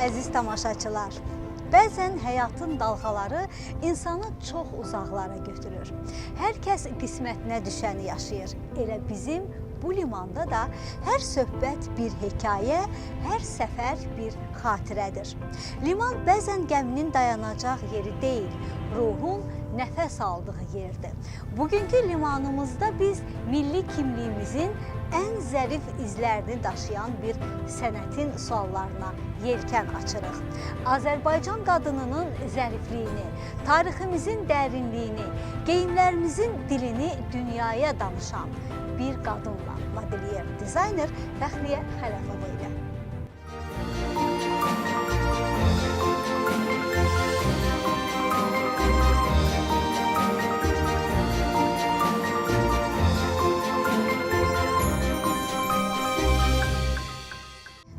Əziz tamaşaçılar. Bəzən həyatın dalğaları insanı çox uzaqlara götürür. Hər kəs qismətinə düşəni yaşayır. Elə bizim bu limanda da hər söhbət bir hekayə, hər səfər bir xatirədir. Liman bəzən gəminin dayanacaq yeri deyil, ruhun nəfəs aldığı yerdir. Bugünkü limanımızda biz milli kimliyimizin ən zərif izlərini daşıyan bir sənətin suallarına yelkən açırıq. Azərbaycan qadınının zərifliyini, tariximizin dərinliyini, geyimlərimizin dilini dünyaya danışan bir qadınla, modelyer, dizayner Fəxriyə Xələfova ilə.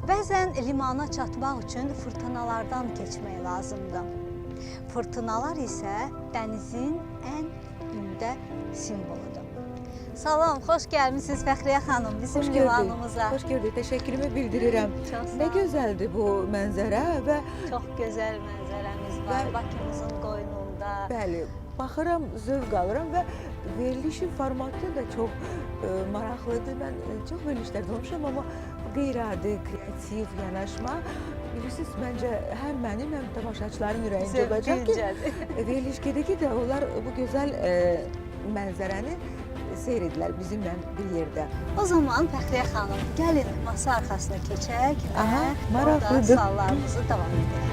Bəzən limana çatmaq üçün fırtınalardan keçmək lazımdır. Fırtınalar isə dənizin ən ümdə simvoludur. Salam, xoş gəlmisiniz Fəxriyə xanım bizim Xoş gördük. limanımıza. Xoş gördük. Təşəkkürümü bildirirəm. Çox sağ Nə olun. gözəldir bu mənzərə və Çox gözəl mənzərəmiz var Və- Bakımızın qoynunda. bəli, baxıram, zövq alıram və verilişin formatı da çox maraqlıdır. Mən çox verilişlərdə olmuşam, amma qeyri-adi, kreativ yanaşma bilirsiniz, məncə həm mənim, həm tamaşaçıların ürəyincə olacaq ki, veriliş gedə-gedə onlar bu gözəl mənzərəni seyr edirlər bizimlə bir yerdə. O zaman Fəxriyə xanım, gəlin masa arxasına keçək və Aha, orada maraqlıdır. suallarımızı davam edək.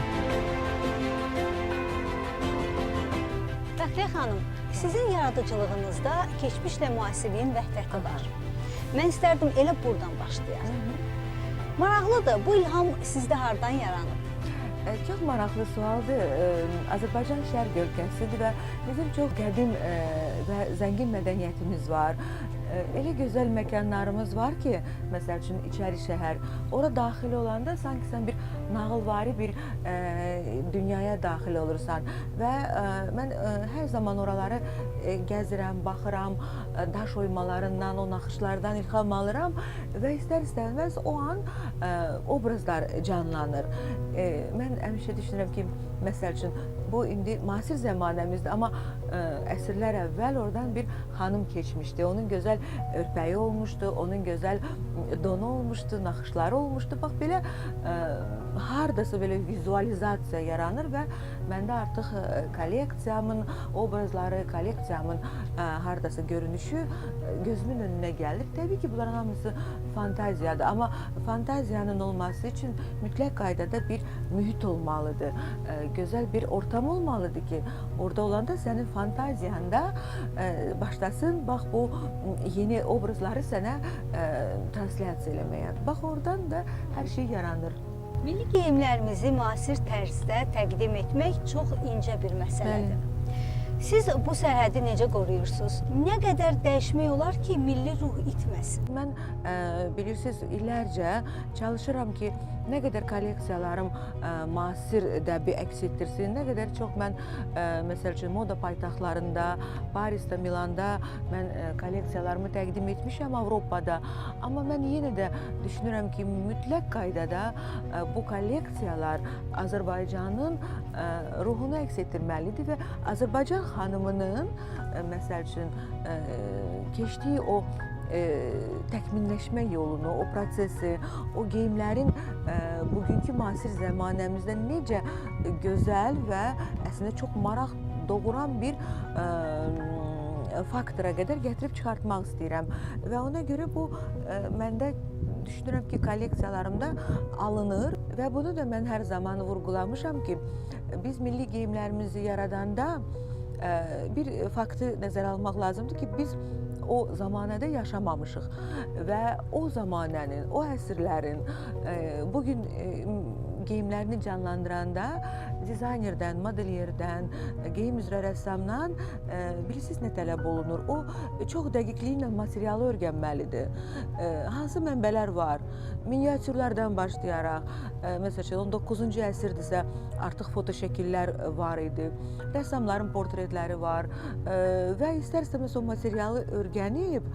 Fəxriyə xanım, sizin yaradıcılığınızda keçmişlə müasirliyin vəhdəti var. Mən istərdim elə buradan başlayaq. Maraqlıdır, bu ilham sizdə hardan yaranıb? Çox maraqlı sualdır. Azərbaycan şərq ölkəsidir və bizim çox qədim və zəngin mədəniyyətimiz var. Elə gözəl məkanlarımız var ki, məsəl üçün İçəri şəhər. Ora daxil olanda sanki sən bir nağılvari bir dünyaya daxil olursan və mən hər zaman oraları gəzirəm, baxıram, daş oymalarından, o naxışlardan ilham alıram və istər-istəməz o an obrazlar canlanır. Mən həmişə düşünürəm ki, məsəl üçün bu indi müasir zəmanəmizdir, amma əsrlər əvvəl oradan bir xanım keçmişdi. Onun gözəl örpəyi olmuşdu, onun gözəl donu olmuşdu, naxışları olmuşdu. Bax belə hardasa belə vizualizasiya yaranır və məndə artıq kolleksiyamın obrazları, kolleksiyamın hardasa görünüşü gözümün önünə gəlir. Təbii ki, bunların hamısı fantaziyadır, amma fantaziyanın olması üçün mütləq qaydada bir mühit olmalıdır. Gözəl bir ortam olmalıdır ki, orada olanda sənin fantaziyanda başlasın, bax bu yeni obrazları sənə translyasiya eləməyə. Bax oradan da hər şey yaranır. Milli geyimlərimizi müasir tərzdə təqdim etmək çox incə bir məsələdir. Siz bu sərhədi necə qoruyursunuz? Nə qədər dəyişmək olar ki, milli ruh itməsin? Mən bilirsiniz, illərcə çalışıram ki, nə qədər kolleksiyalarım müasir dəbi əks etdirsin, nə qədər çox mən məsəl üçün moda paytaxtlarında, Parisdə, Milanda mən kolleksiyalarımı təqdim etmişəm Avropada. Amma mən yenə də düşünürəm ki, mütləq qaydada bu kolleksiyalar Azərbaycanın ruhunu əks etdirməlidir və Azərbaycan xanımının məsəl üçün keçdiyi o təkmilləşmə yolunu, o prosesi, o geyimlərin bugünkü müasir zəmanəmizdə necə gözəl və əslində çox maraq doğuran bir faktora qədər gətirib çıxartmaq istəyirəm. Və ona görə bu məndə düşünürəm ki, kolleksiyalarımda alınır və bunu da mən hər zaman vurğulamışam ki, biz milli geyimlərimizi yaradanda bir faktı nəzərə almaq lazımdır ki, biz o zamanədə yaşamamışıq və o zamanənin, o əsrlərin bugün geyimlərini canlandıranda dizaynerdən, modelyerdən, geyim üzrə rəssamdan bilirsiniz nə tələb olunur? O çox dəqiqliklə materialı öyrənməlidir. Hansı mənbələr var? Miniatürlərdən başlayaraq, məsəl üçün 19-cu əsrdirsə artıq fotoşəkillər var idi. Rəssamların portretləri var və istər-istəməz o materialı öyrənib,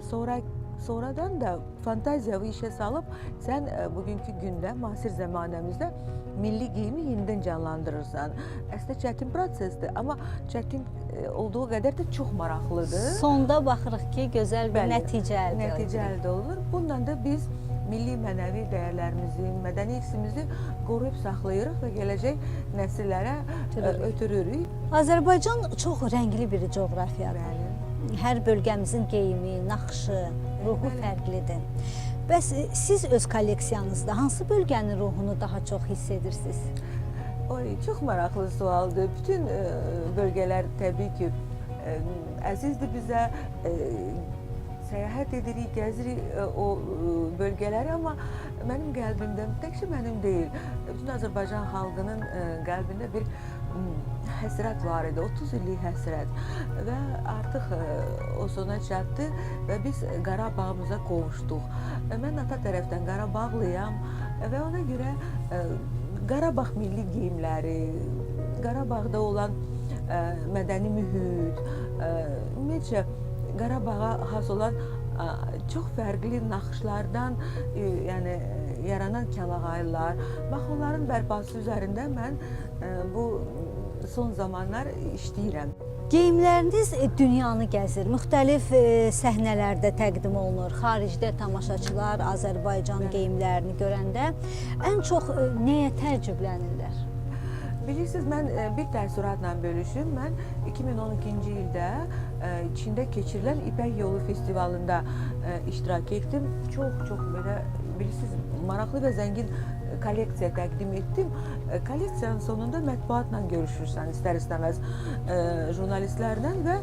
sonra Sonradan da fantaziyanı işə salıb sən bugünkü gündə, müasir zəmanəmizdə milli geyimi yenidən canlandırırsan. Əslində çətin prosesdir, amma çətin olduğu qədər də çox maraqlıdır. Sonda baxırıq ki, gözəl bir Bəli, nəticə əldə Nəticə edirik. əldə olunur. Bununla da biz milli mənəvi dəyərlərimizi, mədəni irsimizi qoruyub saxlayırıq və gələcək nəsillərə ötürürük. Azərbaycan çox rəngli bir coğrafiyadır. Bəli. Hər bölgəmizin geyimi, naxışı, ruhu Bəli. fərqlidir. Bəs siz öz kolleksiyanızda hansı bölgənin ruhunu daha çox hiss edirsiniz? Oy, çox maraqlı sualdır. Bütün bölgələr təbii ki, əzizdir bizə. Səyahət edirik, gəzirik o bölgələri, amma mənim qəlbimdə, təkcə mənim deyil, bütün Azərbaycan xalqının qəlbində bir həsrət var idi, 30 illik həsrət və artıq o sona çatdı və biz Qarabağımıza qovuşduq. Mən ata tərəfdən Qarabağlıyam və ona görə Qarabağ milli geyimləri, Qarabağda olan mədəni mühit, ümumiyyətcə Qarabağa xas olan çox fərqli naxışlardan, yəni yaranan kəlağaylar, bax onların bərpası üzərində mən bu son zamanlar işləyirəm. Geyimləriniz dünyanı gəzir, müxtəlif səhnələrdə təqdim olunur. Xaricdə tamaşaçılar Azərbaycan geyimlərini görəndə ən çox nəyə təəccüblənirlər? Bilirsiniz, mən bir təəssüratla bölüşüm. Mən 2012-ci ildə Çində keçirilən İpək Yolu festivalında iştirak etdim. Çox-çox belə, bilirsiniz, maraqlı və zəngin kolleksiya təqdim etdim. Kolleksiyanın sonunda mətbuatla görüşürsən istər-istəməz jurnalistlərlə və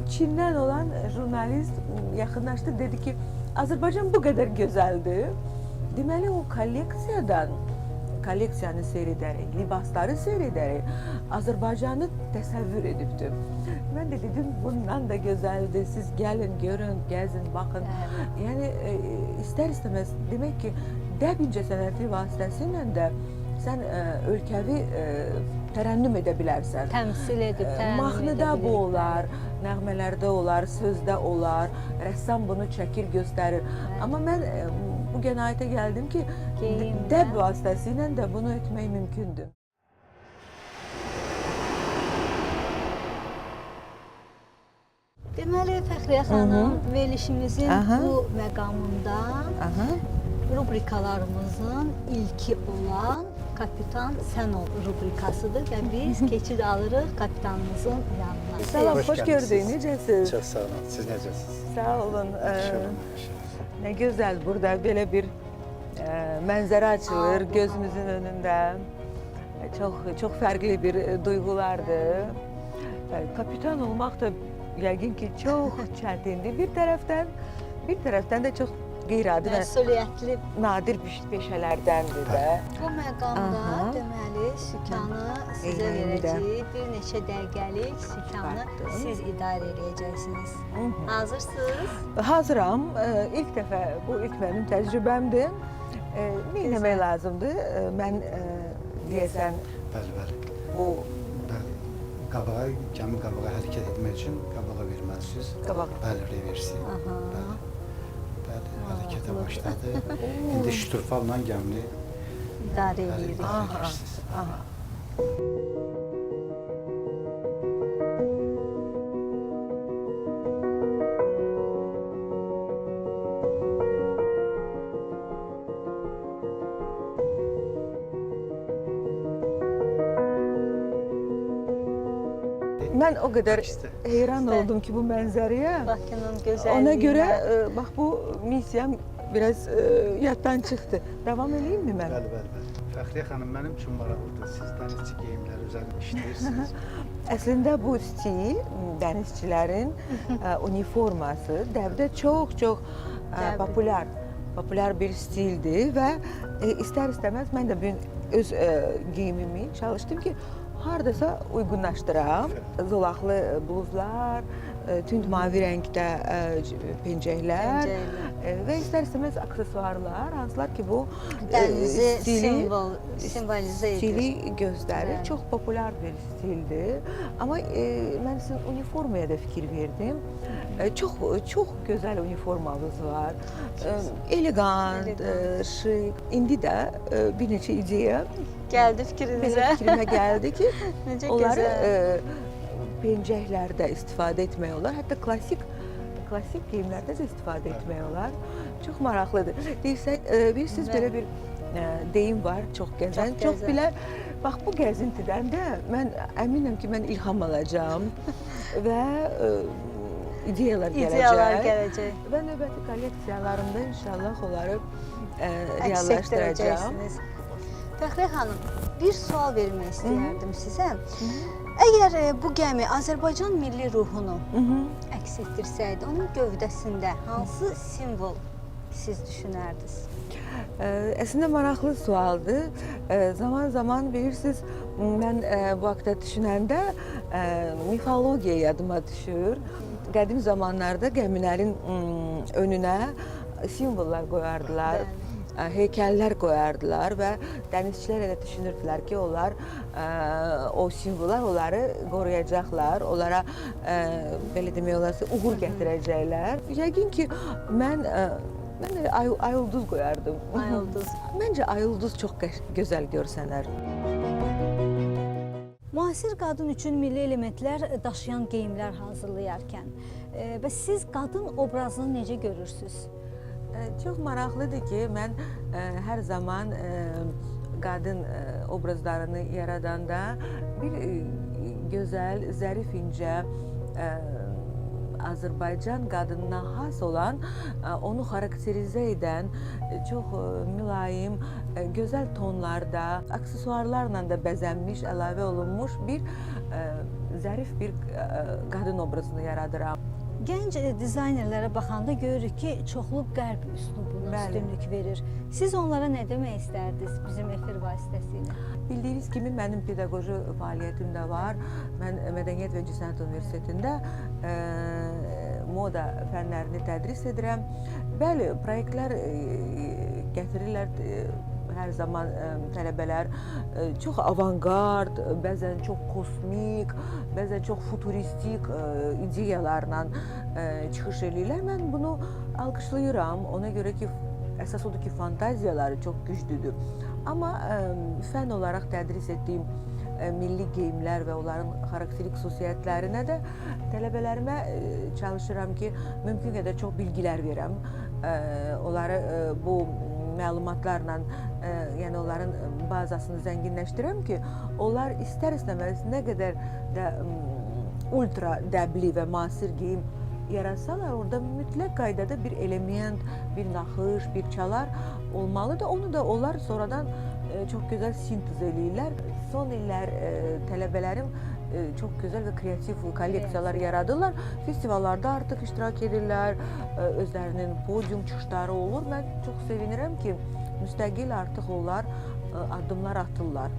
Çindən olan jurnalist yaxınlaşdı, dedi ki, Azərbaycan bu qədər gözəldir. Deməli, o kolleksiyanı seyr edərək, libasları seyr edərək Azərbaycanı təsəvvür edibdir. Mən də dedim, bundan da gözəldir, siz gəlin, görün, gəzin, baxın. Bəli. Yəni, istər-istəməz, demək ki, dəb incəsənəti vasitəsilə də sən ölkəvi tərənnüm edə bilərsən. Təmsil edib, tərənnüm Mahnıda edə bu bilirik. olar, nəğmələrdə olar, sözdə olar, rəssam bunu çəkir, göstərir. Bəli. Amma mən bu qənaətə gəldim ki, Geyimlə. dəb vasitəsilə də bunu etmək mümkündür. Deməli, Fəxriyə xanım, verilişimizin Aha. bu məqamında Aha. rubrikalarımızın ilki olan Kapitan Sən Ol rubrikasıdır və biz keçid alırıq kapitanımızın yanına. Salam, Xoş xoş gördük. gəlmisiniz. Necəsiniz? Çox sağ olun. Siz necəsiniz? Sağ olun. Olun. Nə gözəl burada belə bir mənzərə açılır Aa, gözümüzün önündə. Çox çox fərqli bir duyğulardır. Kapitan olmaq da yəqin ki, çox çətindir. Bir tərəfdən, bir tərəfdən də çox qeyri-adi və Məsuliyyətli nadir peşələrdəndir də. bu məqamda Aha. deməli sükanı sizə Eynəyimi də. verəcəyik. Bir neçə dəqiqəlik sükanı Çıxartdım. siz idarə eləyəcəksiniz. Hazırsınız? Hazıram. İlk dəfə bu ilk mənim təcrübəmdir. Nə etmək lazımdır? Mən deyəsən Bəli, bəli. bu Bəli. Qabağa, gəmi qabağa hərəkət etmək üçün qabağa verməlisiniz. Qabağa. Bəli, reversi. Aha. Bəli. Bəli, hərəkətə başladı. İndi şturfalla gəmini İdarə eləyirik. idarə edirsiniz. Aha. Mən o qədər heyran oldum ki, bu mənzərəyə. Bakının gözəlliyinə. Ona görə bax bu missiyam biraz yaddan çıxdı. Davam eləyimmi mən? Bəli, bəli, bəli. Fəxriyə xanım, mənim üçün maraqlıdır. Siz dənizçi geyimləri üzərində işləyirsiniz. Əslində bu stil dənizçilərin uniforması dəbdə çox-çox populyar bir stildir və istər-istəməz mən də bu gün öz geyimimi çalışdım ki, hardasa uyğunlaşdıram. Zolaqlı bluzlar, tünd mavi rəngdə pencəklər və istər-istəməz aksesuarlar, hansılar ki bu dənizi stili, simvolizə edir. Stili göstərir. Çox populyar bir stildir. Amma mən sizin uniformaya da fikir verdim. Çox çox gözəl uniformamız var. Elegant, şık. İndi də bir neçə ideya gəldi fikrinizə. Belə fikrimə gəldi ki, necə onları pencəklərdə istifadə etmək olar. Hətta klassik geyimlərdə də istifadə etmək olar. Çox maraqlıdır. Deyirsən, bilirsiniz, belə bir deyim var, çox gəzən, çox bilər. Bax, bu gəzintidən də mən əminəm ki, mən ilham alacağam və ideyalar gələcək. Və növbəti kolleksiyalarımda inşallah onları reallaşdıracağam. Fəxriyə xanım, bir sual vermək istəyərdim sizə. Əgər bu gəmi Azərbaycan milli ruhunu əks etdirsəydi, onun gövdəsində hansı simvol siz düşünərdiniz? Əslində maraqlı sualdır. Zaman-zaman bilirsiniz, mən bu haqda düşünəndə mifologiya yadıma düşür. Qədim zamanlarda gəmilərin önünə simvollar qoyardılar. Heykəllər qoyardılar və dənizçilər elə düşünürdülər ki, onlar o simvollar onları qoruyacaqlar, onlara belə demək olarsa uğur gətirəcəklər. Yəqin ki, mən elə ayulduz qoyardım. Ayulduz. Məncə ayulduz çox gözəl görsənər. Müasir qadın üçün milli elementlər daşıyan geyimlər hazırlayarkən və siz qadın obrazını necə görürsünüz? Çox maraqlıdır ki, mən hər zaman qadın obrazlarını yaradanda bir gözəl, zərif, incə Azərbaycan qadınına xas olan, onu xarakterizə edən çox mülayim, gözəl tonlarda, aksesuarlarla da bəzənmiş, əlavə olunmuş bir zərif bir qadın obrazını yaradıram. Gənc dizaynerlərə baxanda görürük ki, çoxlu qərb üslubuna üstünlük verir. Siz onlara nə demək istərdiniz bizim efir vasitəsilə? Bildiyiniz kimi mənim pedaqoji fəaliyyətim də var. Mən Mədəniyyət və İncəsənət Universitetində moda fənlərini tədris edirəm. Bəli, proyektlər gətirirlər hər zaman tələbələr çox avangard, bəzən çox kosmik, bəzən çox futuristik ideyalarla çıxış eləyirlər. Mən bunu alqışlayıram. Ona görə ki, əsas odur ki, fantaziyaları çox güclüdür. Amma fən olaraq tədris etdiyim milli geyimlər və onların xarakterik xüsusiyyətlərinə də tələbələrimə çalışıram ki, mümkün qədər çox bilgilər verəm. Onları bu məlumatlarla, yəni onların bazasını zənginləşdirəm ki, onlar istər-istəməz nə qədər də ultra dəbli və müasir geyim yaratsalar, orada mütləq qaydada bir element, bir naxış, bir çalar olmalıdır. Onu da onlar sonradan çox gözəl sintez eləyirlər. Son illər tələbələrim çox gözəl və kreativ kolleksiyalar yaradırlar. Festivallarda artıq iştirak edirlər, özlərinin podium çıxışları olur. Mən çox sevinirəm ki, müstəqil artıq onlar addımlar atırlar.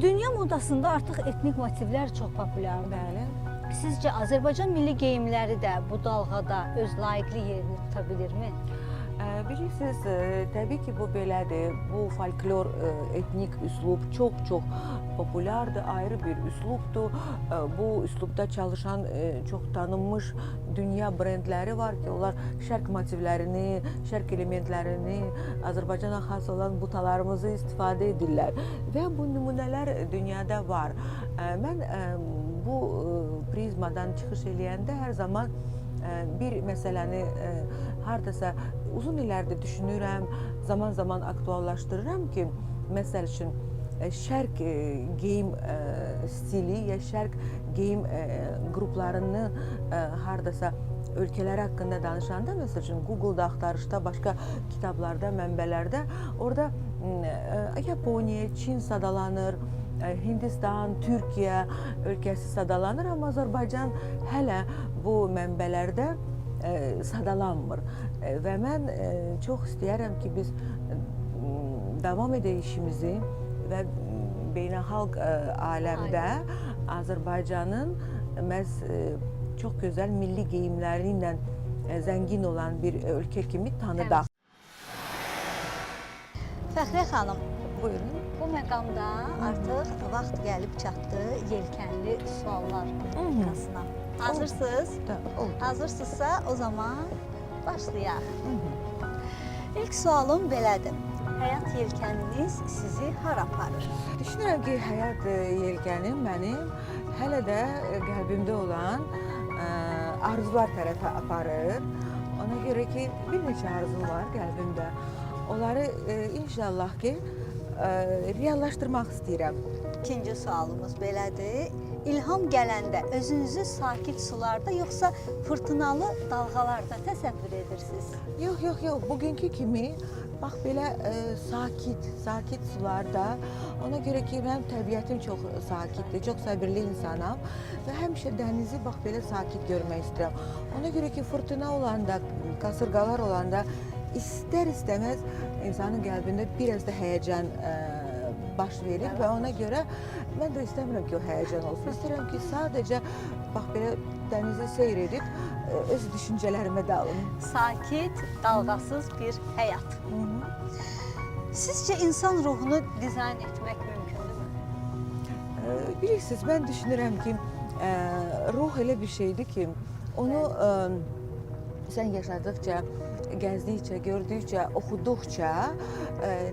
Dünya modasında artıq etnik motivlər çox populyardır. Bəli. Sizcə Azərbaycan milli geyimləri də bu dalğada öz layiqli yerini tuta bilirmi? Bilirsiniz, təbii ki, bu belədir. Bu folklor, etnik üslub çox-çox populyardır, ayrı bir üslubdur. Bu üslubda çalışan çox tanınmış dünya brendləri var ki, onlar şərq motivlərini, şərq elementlərini, Azərbaycana xas olan butalarımızı istifadə edirlər. Və bu nümunələr dünyada var. Mən bu prizmadan çıxış eləyəndə hər zaman bir məsələni hardasa uzun illərdir düşünürəm, zaman-zaman aktuallaşdırıram ki, məsəl üçün şərq geyim stili ya şərq geyim qruplarını hardasa ölkələri haqqında danışanda, məsəl üçün Google-da axtarışda, başqa kitablarda, mənbələrdə orada Yaponiya, Çin sadalanır, Hindistan, Türkiyə ölkəsi sadalanır, amma Azərbaycan hələ bu mənbələrdə sadalanmır. Və mən çox istəyərəm ki, biz davam edək işimizi və beynəlxalq aləmdə Azərbaycanın məhz çox gözəl milli geyimləri ilə zəngin olan bir ölkə kimi tanıdaq. Fəxriyə xanım, Buyurun. bu məqamda artıq vaxt gəlib çatdı yelkənli suallar rubrikasına. Hazırsınız? Oldu. Hazırsınızsa o zaman başlayaq. İlk sualım belədir. Həyat yelkəniniz sizi hara aparır? Düşünürəm ki, həyat yelkənim mənim hələ də qəlbimdə olan arzular tərəfə aparır. Ona görə ki, bir neçə arzum var qəlbimdə. Onları inşallah ki, reallaşdırmaq istəyirəm. İkinci sualımız belədir. İlham gələndə özünüzü sakit sularda yoxsa fırtınalı dalğalarda təsəvvür edirsiniz? Yox, yox, yox. Bugünkü kimi bax belə sakit sularda. Ona görə ki, mənim təbiətim çox sakitdir, çox səbirli insanam və həmişə dənizi bax belə sakit görmək istəyirəm. Ona görə ki, fırtına olanda, kasırğalar olanda istər-istəməz insanın qəlbində biraz da həyəcan baş verir və ona görə mən də istəmirəm ki, o həyəcan olsun. İstəyirəm ki, sadəcə bax belə dənizi seyr edib öz düşüncələrimə dalım. Sakit, dalğasız bir həyat. Sizcə insan ruhunu dizayn etmək mümkündürmü? Bilirsiniz, mən düşünürəm ki, ruh elə bir şeydir ki, onu sən yaşadıkça, gəzdikcə, gördükcə, oxuduqca,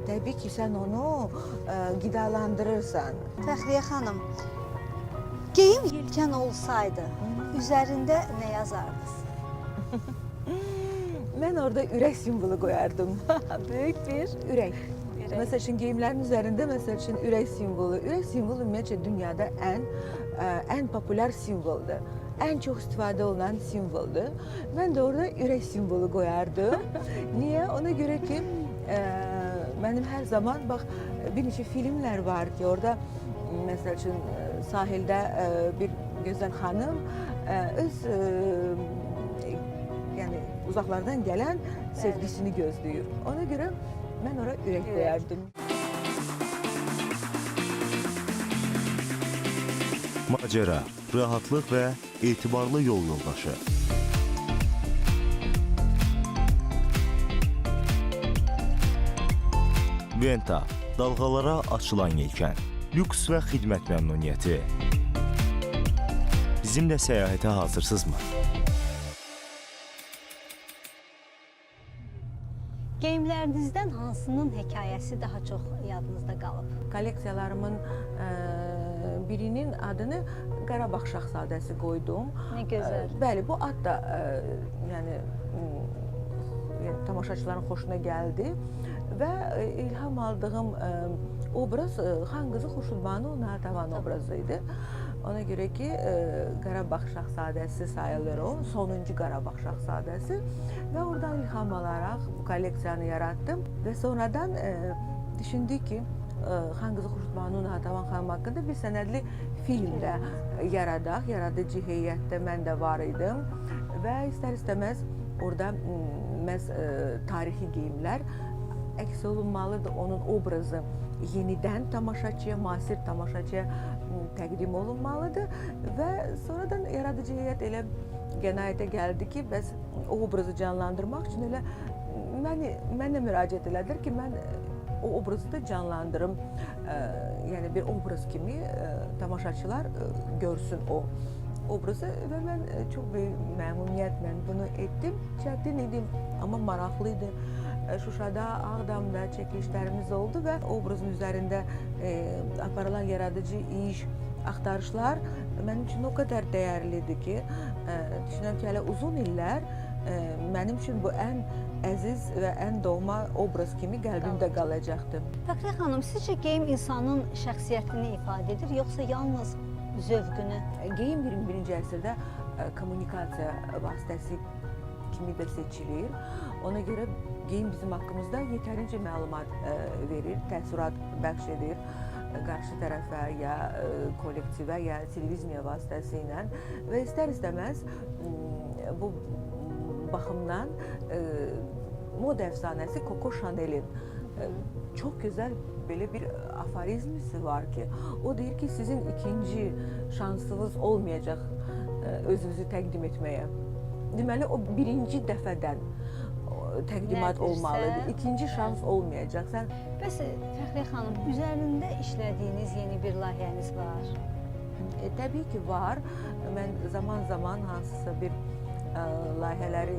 təbii ki, sən onu qidalandırırsan. Fəxriyə xanım, geyim yelkən olsaydı, üzərində nə yazardınız? Mən orada ürək simvolu qoyardım. Böyük bir Ürək. Ürək. Məsəl üçün geyimlərin üzərində məsəl üçün ürək simvolu. Ürək simvolu ümumiyyətcə dünyada ən populyar simvoldur. Ən çox istifadə olunan simvoldur. Mən də orada ürək simvolu qoyardım. Niyə? Ona görə ki, mənim hər zaman bax bir neçə filmlər var ki, orada məsəl üçün sahildə bir gözəl xanım öz yəni uzaqlardan gələn sevgisini gözləyir. Ona görə mən ora ürək qoyardım. Macera, rahatlıq və etibarlı yol yoldaşı. Venta, dalğalara açılan yelkən, lüks və xidmət məmnuniyyəti. Bizimlə səyahətə hazırsınızmı? Geyimlərinizdən hansının hekayəsi daha çox yadınızda qalıb? Kolleksiyalarımın birinin adını Qarabağ Şahzadəsi qoydum. Nə gözəl. Bəli, bu ad da yəni tamaşaçıların xoşuna gəldi və ilham aldığım obraz xan qızı Xurşudbanu Natəvan obrazı idi. Ona görə ki, Qarabağ Şahzadəsi sayılır o, sonuncu Qarabağ Şahzadəsi və oradan ilham alaraq bu kolleksiyanı yaratdım və sonradan düşündük ki, xan qızı Xurşudbanu Natəvan xanım haqqında bir sənədli film də yaradaq. Yaradıcı heyətdə mən də var idim və istər-istəməz orada məhz tarixi geyimlər əks olunmalıdır. Onun obrazı yenidən tamaşaçıya, müasir tamaşaçıya təqdim olunmalıdır və sonradan yaradıcı heyət elə qənaətə gəldi ki, bəs o obrazı canlandırmaq üçün elə mənə müraciət elədilər ki, mən o obrazı da canlandırım. Yəni bir obraz kimi tamaşaçılar görsün o obrazı və mən çox böyük məmnuniyyətlə bunu etdim. Çətin idi, amma maraqlı idi. Şuşada, Ağdamda çəkilişlərimiz oldu və obrazın üzərində aparılan yaradıcı iş, axtarışlar mənim üçün o qədər dəyərlidir ki, düşünürəm ki, hələ uzun illər mənim üçün bu ən əziz və ən doğma obraz kimi qəlbimdə qalacaqdır. Fəxriyə xanım, sizcə geyim insanın şəxsiyyətini ifadə edir, yoxsa yalnız zövqünü? Geyim 21-ci əsrdə kommunikasiya vasitəsi kimi də seçilir. Ona görə geyim bizim haqqımızda yetərincə məlumat verir, təəssürat bəxş edir qarşı tərəfə, ya kollektivə, ya televizya vasitəsi ilə və istər-istəməz bu baxımdan moda əfsanəsi Coco Chanel'in çox gözəl belə bir aforizmisi var ki, o deyir ki, sizin ikinci şansınız olmayacaq. özünüzü təqdim etməyə. Deməli, o birinci dəfədən təqdimat Nədirsə, olmalıdır. İkinci şans olmayacaq. Sən Bəs Fəxriyə xanım, üzərində işlədiyiniz yeni bir layihəniz var? Təbii ki var. Mən zaman-zaman hansısa bir layihələri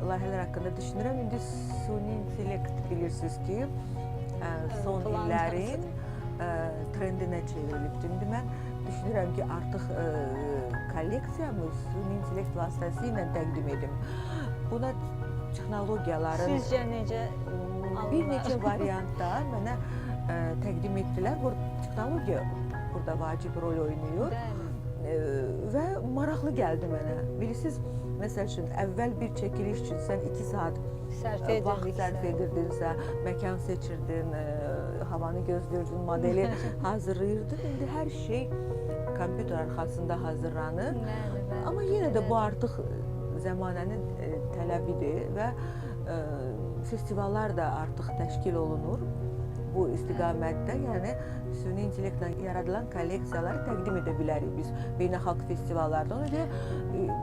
layihələr haqqında düşünürəm. İndi süni intellekt bilirsiniz ki, son illərin trendinə çevrilibdir. İndi mən düşünürəm ki, artıq kolleksiyamı süni intellekt vasitəsilə təqdim edim. Buna texnologiyaların Sizcə necə bir neçə variantda mənə təqdim etdilər. Bu texnologiya burada vacib rol oynayır. Bəli. Və maraqlı gəldi mənə. Bilirsiniz, məsəl üçün əvvəl bir çəkiliş üçün sən 2 saat Sərf vaxt sərf edirdinsə, məkan seçirdin, havanı gözləyirdin, modeli hazırlayırdın. İndi hər şey kompüter arxasında hazırlanır. Bəli, bəli. Amma yenə də bu artıq zəmanənin tələbidir və festivallar da artıq təşkil olunur bu istiqamətdə. Yəni süni intellektlə yaradılan kolleksiyaları təqdim edə bilərik biz beynəlxalq festivallarda. Ona görə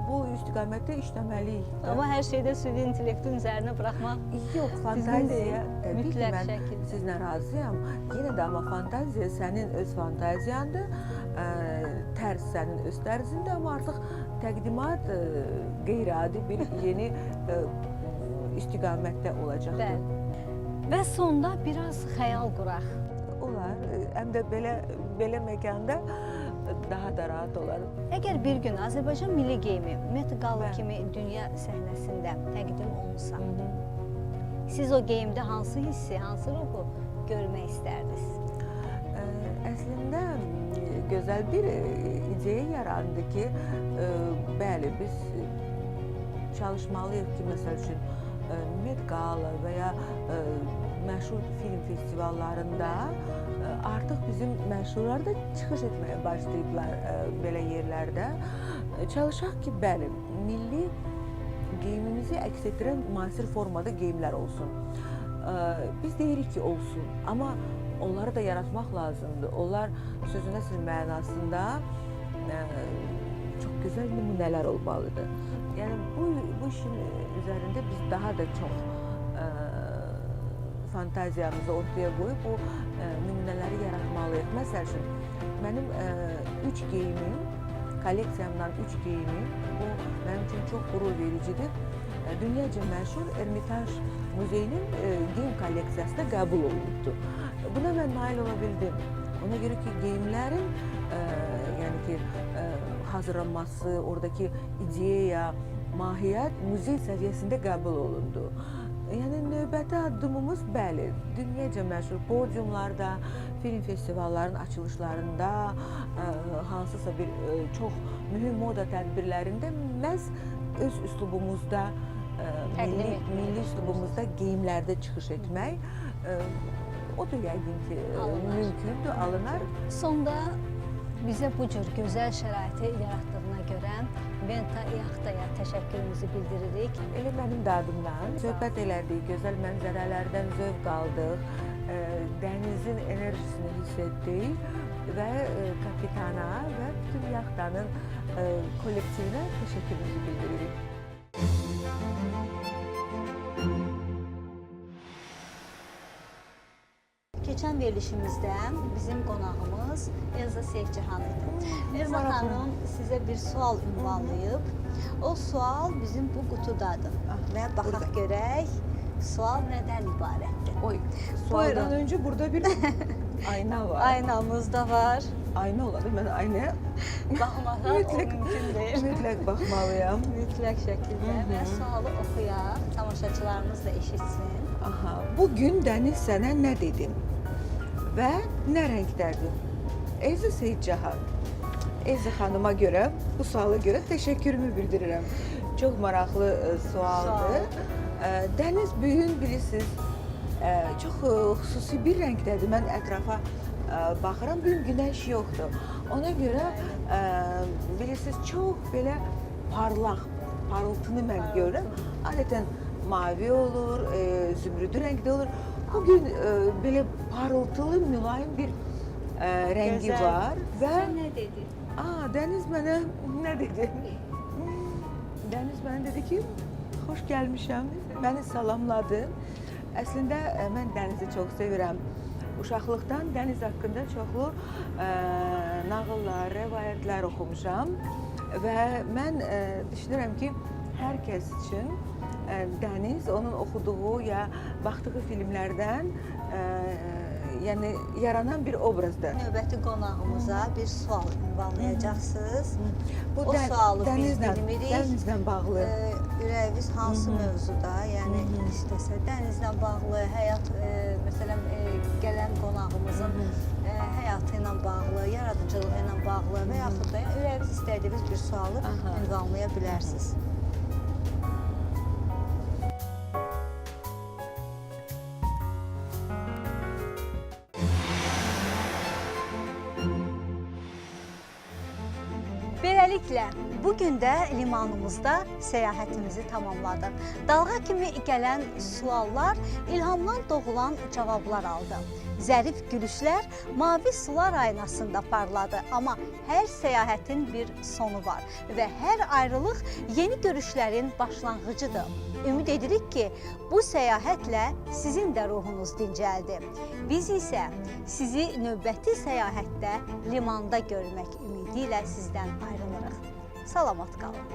bu istiqamətdə işləməliyik. Amma hər şeydə süni intellektin üzərinə buraxmaq Yox, fantaziya təbii ki, mən şəkildə. sizlə razıyam. Yenə də amma fantaziya sənin öz fantaziyandır, tərz sənin öz tərzindir, amma artıq təqdimat qeyri-adi bir yeni istiqamətdə olacaqdır. Bəli. Və sonda biraz xəyal quraq. Olar, həm də belə məkanda daha da rahat olar. Əgər bir gün Azərbaycan milli geyimi Met Gala kimi dünya səhnəsində təqdim olunsa, siz o geyimdə hansı hissi, hansı ruhu görmək istərdiniz? Əslində gözəl bir ideya yarandı ki, bəli, biz çalışmalıyıq ki, məsəl üçün Met Gala və ya məşhur film festivallarında artıq bizim məşhurlar da çıxış etməyə başlayıblar belə yerlərdə. Çalışaq ki, bəli, milli geyimimizi əks etdirən müasir formada geyimlər olsun. Biz deyirik ki, olsun, amma onları da yaratmaq lazımdır. Onlar sözün əsl mənasında çox gözəl nümunələr olmalıdır. Yəni bu işin üzərində biz daha da çox fantaziyamızı ortaya qoyub bu nümunələri yaratmalıyıq. Məsəl üçün, mənim 3 geyimim, kolleksiyamdan 3 geyimim, bu mənim üçün çox qürur vericidir. Dünyaca məşhur Ermitaj muzeyinin geyim kolleksiyasında qəbul olunubdur. Buna mən nail ola bildim. Ona görə ki, geyimlərin yəni ki, hazırlanması, oradakı ideya, mahiyyət muzey səviyyəsində qəbul olundu. Yəni növbəti addımımız bəli, dünyaca məşhur podiumlarda, film festivallarının açılışlarında, hansısa bir çox mühüm moda tədbirlərində məhz öz üslubumuzda, milli üslubumuzda geyimlərdə çıxış etmək, o da yəqin ki, mümkündür, alınar. Sonda bizə bu cür gözəl şəraiti yaratdığına görə Venta Yaxtaya təşəkkürümüzü bildiririk. Elə mənim də adımdan söhbət elədik, gözəl mənzərələrdən zövq aldıq, dənizin enerjisini hiss etdik və kapitana və bütün yaxtanın kollektivinə təşəkkürümüzü bildiririk. Keçən verilişimizdə bizim qonağımız Elza Seyidcahan idi. Elza xanım sizə bir sual ünvanlayıb. O sual bizim bu qutudadır. Və baxaq görək, sual nədən ibarətdir? Oy, sualdan öncə burada bir ayna var. Aynamız da var. Ayna olar, mən aynaya baxmadan mümkün deyil. Mütləq baxmalıyam. Mütləq şəkildə. Və sualı oxuyaq, tamaşaçılarımız da eşitsin. Aha, bugün dəniz sənə nə dedim və nə rəngdədir? Elza Seyidcahan. Elza xanıma görə, bu suala görə təşəkkürümü bildirirəm. Çox maraqlı sualdır. Dəniz bu gün bilirsiniz, çox xüsusi bir rəngdədir. Mən ətrafa baxıram, bu gün günəş yoxdur. Ona görə bilirsiniz, çox belə parlaq, parıltını mən görürəm. Adətən mavi olur, zümrüdü rəngdə olur. Bugün belə parıltılı, mülayim bir rəngi Gözəl. var. Və Sən nə dedin? Dəniz mənə nə dedi? Dəniz mənə dedi ki, xoş gəlmişəm. Məni salamladı. Əslində mən dənizi çox sevirəm. Uşaqlıqdan dəniz haqqında çoxlu nağıllar, rəvayətlər oxumuşam və mən düşünürəm ki, hər kəs üçün dəniz onun oxuduğu ya baxdığı filmlərdən yəni yaranan bir obrazdır. Növbəti qonağımıza bir sual ünvanlayacaqsınız. Bu O sualı biz dənizlə, bilmirik. Dənizlə bağlı. Ürəyiniz hansı mövzuda, yəni istəsə dənizlə bağlı, həyat, məsələn, gələn qonağımızın həyatı ilə bağlı, yaradıcılığı ilə bağlı və yaxud da ürəyiniz istədiyiniz bir sualı ünvanlaya bilərsiniz. Beləliklə, bu gün də limanımızda səyahətimizi tamamladıq. Dalğa kimi gələn suallar ilhamdan doğulan cavablar aldı. Zərif gülüşlər mavi sular aynasında parladı. Amma hər səyahətin bir sonu var və hər ayrılıq yeni görüşlərin başlanğıcıdır. Ümid edirik ki, bu səyahətlə sizin də ruhunuz dincəldi. Biz isə sizi növbəti səyahətdə limanda görmək ümidi ilə sizdən ayrılırıq. Salamat qalın.